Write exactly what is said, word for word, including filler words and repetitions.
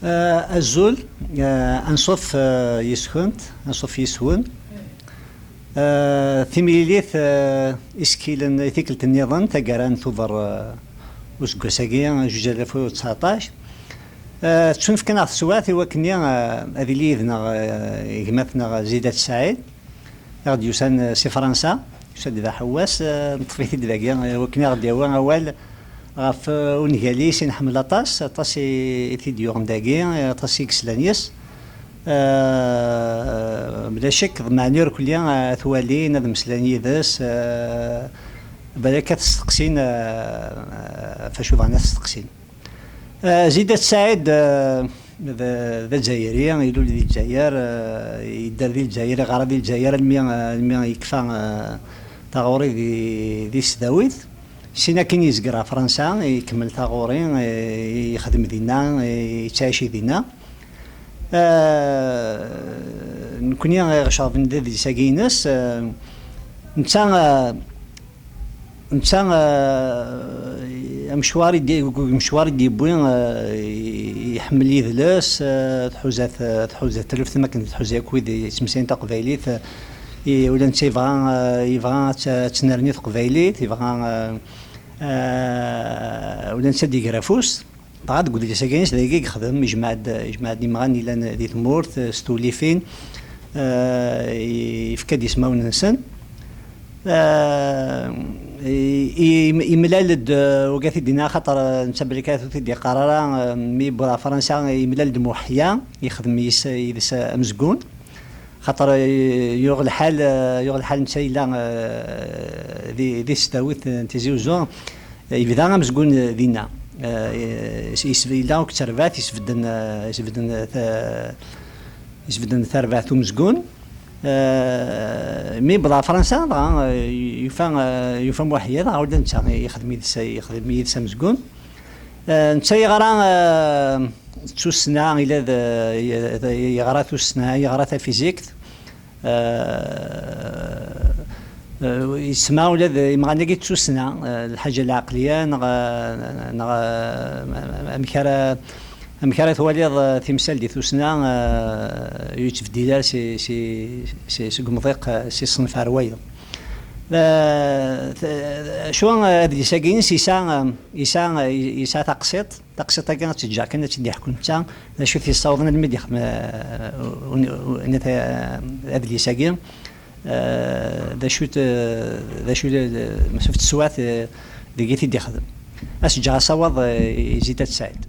Eh, azul, eh, anṣuf, eh, yis-kent, anṣuf yis-wen. Eh, timlilit, eh, isekkilen i tikkelt nniḍen, taggara n Tubeṛ, eh, useggas-agi, zuǧ alaf u tseɛṭac. Eh, tettunefk-aneɣ teswiɛt i wakken, eh, ad yili yid-neɣ, eh, gma-tneɣ Zidat Saɛid, i ɣ-d-yusan, eh, si Fransa, yusa-d d aḥewwas, eh, neṭṭef-it-id dagi, eh, wakken i ɣ-d-yawi awal ɣef, eh, ungal-is i nḥemmel aṭas, aṭas i, i t-id-yuɣen dagi, eh, aṭas i yeslan yes. Eh, bla ccek, ḍemɛen irkelli, eh, ad t-walin, ad mmeslayen yid-s, eh, balak ad t-steqsin, eh, ɣef acu bɣan ad t-steqsin. Eh, Zidat Saɛid, eh, d, d Azzayri, ilul di Lezzayer, eh, yedder di Lezzayer, yeɣra di Lezzayer almi, eh, almi yekfa, eh, taɣuri di, di tesdawit. Sin akin yezger ɣer Fransa, ikemmel taɣuri, eh, yexdem dinna, eh, yettɛici dinna. Eh, nekni iɣecɣben d adlis-agi-ines, eh, netta, eh, Netta, eh, amecwar i d-, deg umecwar i d-yewwi, eh, iḥemmel idles, eh, tḥuza-t, tḥuza-t taluft am akken tḥuza akk wid yettmeslayen taqbaylit, eh, i, ula netta yebɣa, eh, yebɣa ad tt-, ad tennerni teqbaylit, yebɣa, eh, eh, ula netta ad d-iger afus. Dɣa deg udlis-agi-ines dagi i yexdem, yejmeɛ-d, yejmeɛ-d imɣan yellan di tmurt, eh, s tewlifin, eh, yefka-d ismawen-nsen. Eh, i, i, imlal-d, eh, ugat i d-yenna, axaṭer, eh, netta belli kan ur t-id-yeqqar ara, eh, mi yewweḍ ɣer Fransa, imlal-d Muḥya, yexdem yis-, yid-s amezgun. Xaṭer, eh, yuɣ lḥal, eh, yuɣ lḥal netta yella, eh, di, di tesdawit n Tizi Uzzu, eh, yebda amezgun, eh, dinna. Eh, yes-, yes-, yella akked terbaɛt, yesbedden, eh, yesbedden, eh, ta-, yesbedden tarbaɛt umezgun. Eh, mi yewweḍ ɣer Fransa, dɣa, eh, yufa, eh, yufa Muḥya, dɣa ula d netta yexdem yid-s, yexdem yid-s amezgun. Eh, netta yeɣra, eh, d tussna, ila d, ye-, yeɣra tussna, yeɣra tafizikt. Eh, eh, yesma ula d imɣan-agi d tussna, eh, lḥaǧa lɛeqliya, neɣ, eh, neɣ, eh, amek ara, amek ara twaliḍ, eh, timsal di tussna, eh, ur yettbeddil ara si, si, si, seg umḍiq, eh, si ṣṣenf ar wayeḍ. Eh, t-, acu, eh, adlis-agi-ines yesɛa, eh, yesɛa, eh, yesɛa taqsiṭ. Taqsiṭ-agi ad tt-ǧǧeɣ kan ad tt-id-yeḥku netta, d acu t-yessawḍen almi d-yexdem, eh, un-, un-, eh, adlis-agi, eh, d acu t-, d acu d, d, masuf teswiɛt, eh, deg i t-id-yexdem. Ad s-ǧǧeɣ asawaḍ, eh, i Zidat Saɛid.